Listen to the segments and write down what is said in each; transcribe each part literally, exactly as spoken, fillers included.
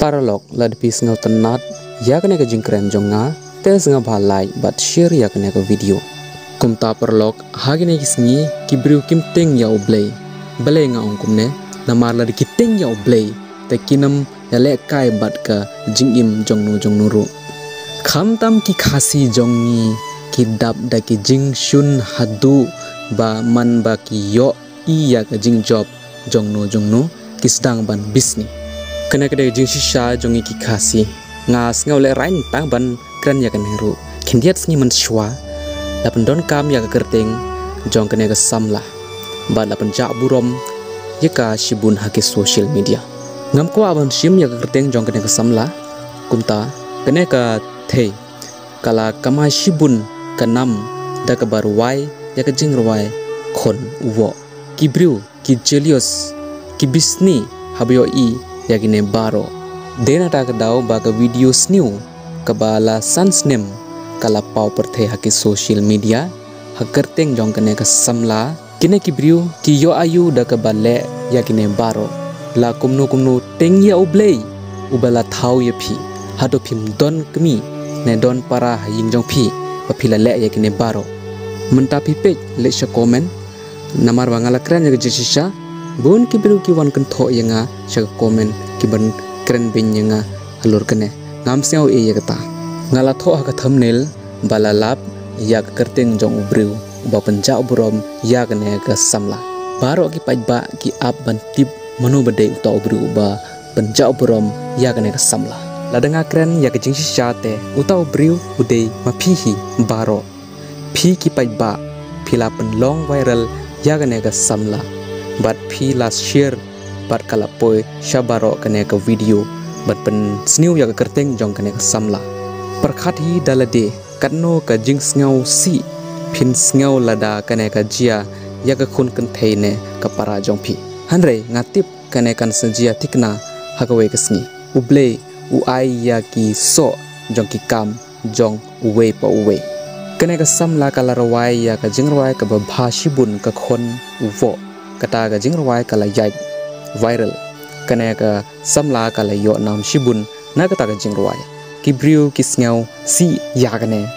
Paralok, lada phi sngewtynnat ïa kane ka jingkren jong nga, te sngewbha like bad share ïa kane ka video. Kumta paralok, ha kine ki sngi ki briew kim tieng ïa U Blei. Balei nga ong kumne? Namar lada ki tieng ïa U Blei, te kin ym ïalehkai bad ka jingim jongno jongno ruh. Khamtam ki Khasi jong ngi ki dap da ki jingshun haduh ba man ba ki ïohi ïa ka jingjop jongno jongno, ki sdang ban bisni. Kane ka dei ka jingshisha jong ngi ki Khasi. Nga sngew lehraiñ tang ban kren ïa kane ruh. Khyndiat sngi mynshuwa la pyndonkam ïa ka kyrteng jong kane ka samla bad la pynjah burom ïa ka shibun ha ki social media. Ngam kwah ban shim ïa ka kyrteng jong kane ka samla. Kumta kane ka thei ka la kamai shibun ka nam da kaba rwai ïa ka jingrwai Khun u Woh. Ki briew ki jealous, ki bisni haba ïohi ïa kine baroh. Dei na kata ka daw ba ka video sniew kaba la san snem ka la paw pyrthei ha ki social media ha ka kyrteng jong kane ka samla. Kine ki briew ki ïoh aïu da kaba leh ïa kine baroh? La kumno kumno tieng ïa U Blei uba la thaw ïa phi. Hato phim don kmie ne don para ha ïing jong phi ba phi la leh ïa kine baroh? Mynta phi peit leit sha comment. Namar ba nga la kren ïa ka jingshisha, bun ki briew ki wan kynthoh ïa nga sha ka comment, ki ban kren beiñ ïa nga halor kane. Ngam sngew ei ïa kata. Nga la thoh ha ka thumbnail ba la lap ïa ka kyrteng jong u briew uba pynjah burom ïa kane ka samla. Baroh ki paidbah ki ap ban tip mano ba dei uta u briew uba pynjah burom ïa kane ka samla. Lada nga kren ïa ka jingshisha te, uta u briew u dei ma phi hi baroh. Phi ki paidbah, phi la pynlong viral ïa kane ka samla bad phi la share bad ka la poi sha baroh kane ka video bad pynsniew ïa ka kyrteng jong kane ka samla. Pyrkhat hi da lade katno ka jingsngewsih phin sngew lada kane ka jia ïa ka khun kynthei ne ka para jong phi. Hynrei nga tip kane kan sa jia thikna ha kawei ka sngi. U Blei u ai ïa ki soh jong ki kam jong uwei pa uwei. Kane ka samla ka la rwai ïa ka jingrwai kaba bha shibun, ka Khun u Woh. Kata ka jingrwai ka la ïaid viral. Kane ka samla ka la ïoh nam shibun na kata ka jingrwai. Ki briew ki sngewsih ïa kane.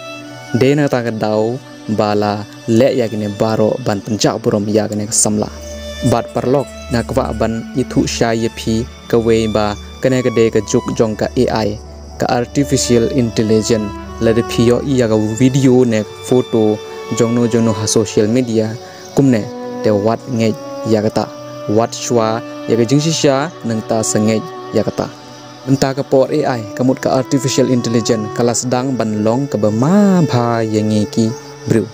Dei na kata ka daw ba la leh ïa kine baroh ban pynjah burom ïa kane ka samla. Bad paralok, nga kwah ban ïathuh shai ïa phi kawei ba kane ka dei ka juk jong ka A I, ka artificial intelligence. Lada phi ïohi ïa ka video ne photo jongno jongno ha social media kumne, te wat ngeit ïa kata. Wat shuwa ïa ka jingshisha, nangta sa ngeit ïa kata. Mynta ka por A I, ka mut ka artificial intelligence, ka la sdang ban long kaba ma bha ïa ngi ki briew.